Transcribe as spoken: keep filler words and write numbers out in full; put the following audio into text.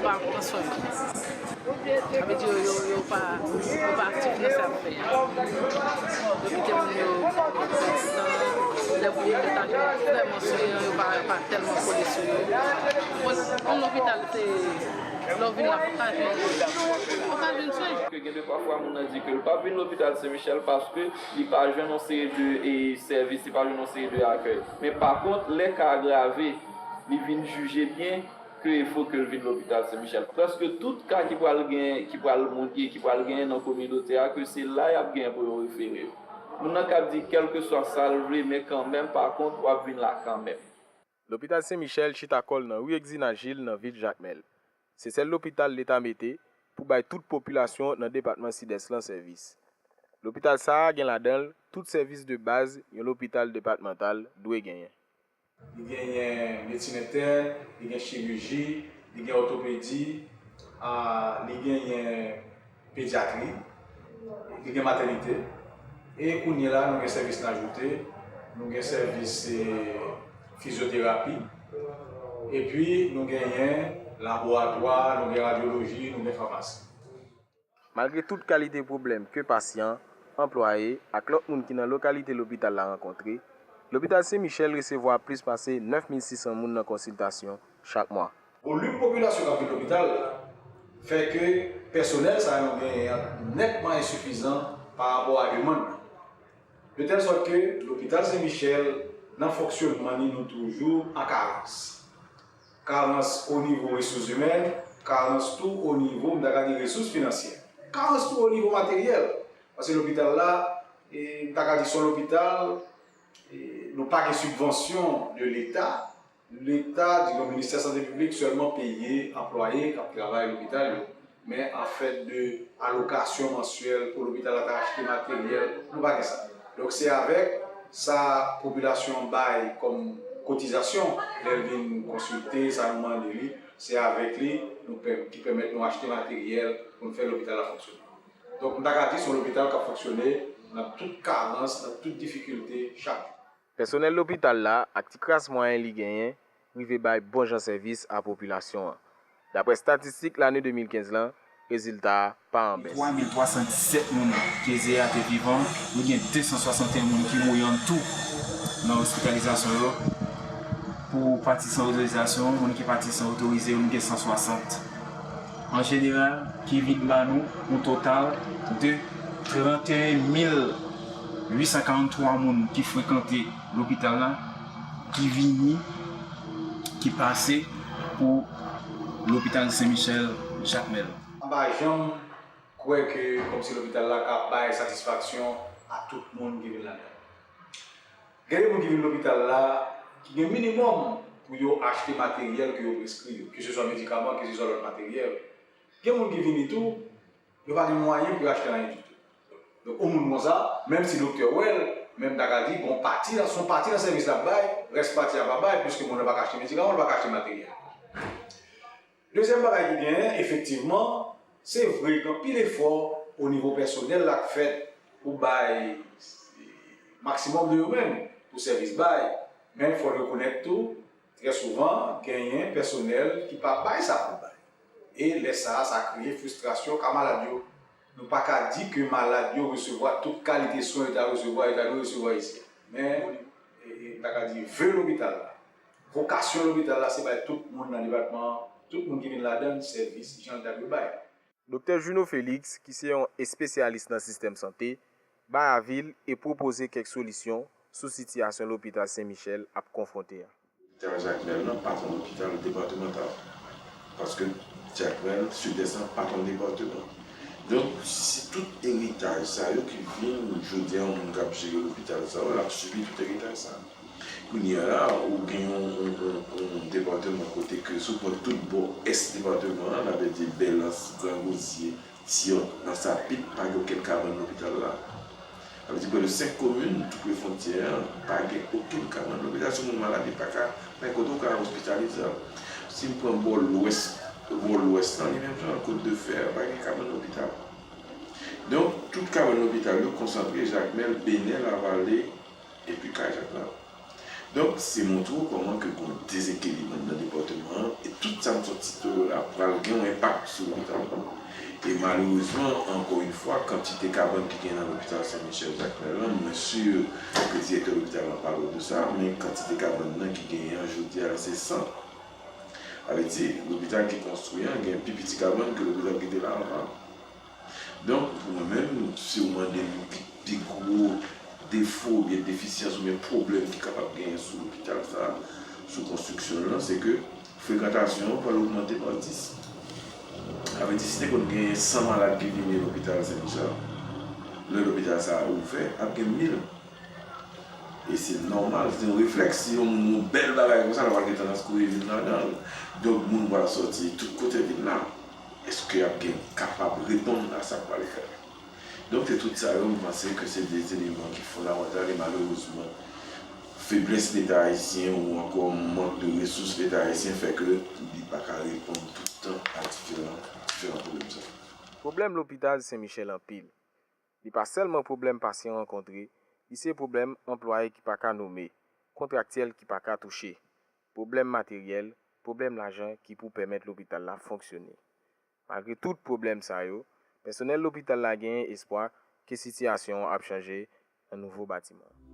Pa pran swen yo. Sa vle di yo, yo, yo pa, yo pa aktif nan sa y ap fè a. Yo kite moun yo pran tan, lè moun yo gentan vrèman swen an, yo pa, yo pa tèlman kole sou yo. Bon, yon lopital, se lè w vin la, fò w ka jwenn, fò w ka jwenn swen. Ke gen de pafwa moun nan di ke l p ap vin lopital Sen Michèl paske li pa jwenn yon seri de, e, sèvis, li pa jwenn yon seri de akèy. Men pa kont, lè ka agrave, li vin jije byen, ke fo ke l vin lopital Sen Michèl. Prèske tout ka ki pral gen, ki pral moun ki, ki pral genyen nan kominote a, ke se la y ap genyen pou yo refere yo. Moun nan ka di kèlkeswa sa l vle, men kanmenm, pa kont, w ap vin la kanmenm. Lopital Sen Michèl chita kò l nan ri Egzina Jil nan vil Jakmèl. Se sèl lopital leta mete pou bay tout popilasyon nan depatman Sidès lan sèvis. Lopital sa a gen ladan l tout sèvis de baz yon lopital depatmantal dwe genyen. Li genyen medsin entèn, li gen chiriji, li gen òtopedi, a, li genyen pedyatri, li gen matènite. E kounye la, nou gen sèvis najoute, nou gen sèvis, e, fizyoterapi, epi nou genyen laboratwa, nou gen radyoloji, nou gen famasi. Malgre tout kalite pwoblèm ke pasyan, anplwaye ak lòt moun ki nan lokalite lopital la rankontre, Lopital Sen Michèl resevwa plis pase nèf mil sis san moun nan konsiltasyon chak mwa. Volim popilasyon k ap vin lopital la fè ke pèsonèl sa a nou genyen an nètman ensifizan pa rapò a demann nan. De tèl sòt ke lopital Sen Michèl, nan fonksyònman li, nou toujou an karans. Karans o nivo resous imèn, karans tou o nivo, m ta ka di, resous finansyè. Karans tou o nivo materyèl. Paske lopital la, e, m ta ka di, se yon lopital, e, nou pa gen sibvansyon de Leta. Leta, di nou, Ministè Sante Piblik sèlman peye anplwaye k ap travay lopital yo. Men an fèt de alokasyon mansyèl pou lopital la ta achte materyèl, nou pa gen sa. Donk, se avèk sa popilasyon an bay kòm kotizasyon, lè l vin konsilte, sa nou mande li, se avèk li nou pè-, ki pèmèt nou achte materyèl pou n fè lopital la fonksyone. Donk, m ta ka di, se yon lopital k ap fonksyone nan tout karans, nan tout difikilte, chak jou. Pèsonèl lopital la ak ti kras mwayen li genyen rive bay bon jan sèvis a popilasyon an. Daprè estatistik lane de mil kenz lan, rezilta a pa an bès. Twa mil twa san disèt moun ke Zéa te vivan, nou gen de san swasanteyen moun ki mouri ann tou nan ospitalizasyon yo. Pou pati san otorizasyon, moun ki pati san otorize yo, nou gen san swasant. An jeneral, ki vin ba nou yon total de tranteyen mil uit san karanntwa moun ki frekante lopital la, ki vini, ki pase pou lopital Sen Michèl Jakmèl. M pa janm kwè ke kòmsi lopital la ka bay satisfaksyon a tout moun ki vin ladan l. Gen de moun ki vin lopital la, ki gen minimòm pou yo achte materyèl ke yo preskri yo, keseswa medikaman, keseswa lòt materyèl. Gen moun ki vini tou, yo pa gen mwayen pou yo achte anyen ditou. Donk, yon moun konsa, menm si doktè wè l, men m ta ka di, gon pati nan, se yon pati nan sèvis l ap bay, rès pati a pa bay, piske moun nan pa ka achte medikaman, li pa ka achte materyèl. Dezyèm bagay ki genyen, efektivman, se vre gen anpil efò o nivo pèsonèl la k fèt pou bay maksimòm de yo menm pou sèvis bay, men fò n rekonèt tou, trè souvan, genyen pèsonèl ki pa bay sa pou l bay. E lè sa a, sa kreye fristrasyon ka malad yo. Nou pa ka di ke malad yo resevwa tout kalite swen yo ta resevwa, yo ta dwe resevwa isi a. Men, e, e, m ta ka di, ve lopital la, vokasyon lopital la, se bay tout moun nan depatman an, tout moun ki vin ladan l, sèvis jan l ta dwe bay. Doktè Juno Félix, ki se yon espesyalis nan sistèm sante, bay avi l e pwopoze kèk solisyon sou sitiyasyon lopital Sen Michèl ap konfwonte a. Lopital Jakmèl lan pa t yon lopital depatmantal. Paske Jakmèl, Sidès lan pa t yon depatman. Donk, se tout eritaj sa yo ki vin, jodi a, yon moun k ap jere lopital sa yo, l ap sibi tout eritaj sa. Kounye a la, ou gen yon, yon, yon, yon depatman kote ke si w pran tout bò ès depatman an, n ap di Bèlans, Gran Gozye, Tiyòt, Ansapit, pa gen okenn kabann lopital la. Sa vle di prè de senk komin tou pre fwontyè an, pa gen okenn kabann lopital. Si yon moun malad, li pa ka, pa gen kote w ka ospitalize l. Si n pran bò lwès, bò lwès lan, li menm jan, Kot de Fè, pa gen kabann lopital. Donk, tout kabann lopital yo konsantre Jakmèl, Benè, Lavale, epi Kayizak la. Donk, se montre w kòman ke gen yon dezekilib anndan depatman an, e tout sa m sot site yo la pral gen yon enpak sou lopital la. E malerezman, ankò yon fwa, kantite kabann ki gen nan lopital Sen Michel Jakmèl lan, mwen si ke direktè lopital lan pale w de sa, men kantite kabann nan ki genyen an jodi a la, se san. Sa vle di, lopital ki konstwi an gen pi piti kabann ke lopital ki te la anvan. Donk, pou mwen menm, si w mande m ki pi gwo defo oubyen defisyans oubyen pwoblèm ki kapab genyen sou lopital sa a, sou konstriksyon l lan, se ke frekantasyon an pral ogmante pa dis. Sa vle di, si te konn genyen san malad ki vini lopital Sen Michel, lè lopital sa a ouvè, ap gen mil. E se nòmal, se yon reflèks. Si yon moun yon bèl bagay konsa, l ap gen tandans kouri vin ladan l. Donk, moun pral sòti tout kote vin la. Èske y ap gen kapab reponn a sa k pral fèt? Donk, se tout sa yo, m panse ke se de eleman ki fondamantal e malerezman, feblès Leta ayisyen ou ankò mank de resous Leta ayisyen fè ke li pa ka reponn tout tan a diferan, diferan pwoblèm sa yo. Pwoblèm lopital Sen Michel anpil. Li pa sèlman pwoblèm pasyan rankontre, li se pwoblèm anplwaye ki pa ka nome, kontraktyèl ki pa ka touche, pwoblèm materyèl, pwoblèm lajan ki pou pèmèt lopital la fonksyone. Malgre tout pwoblèm sa yo, pèsonèl lopital la genyen espwa ke sitiyasyon an ap chanje nan nouvo batiman an.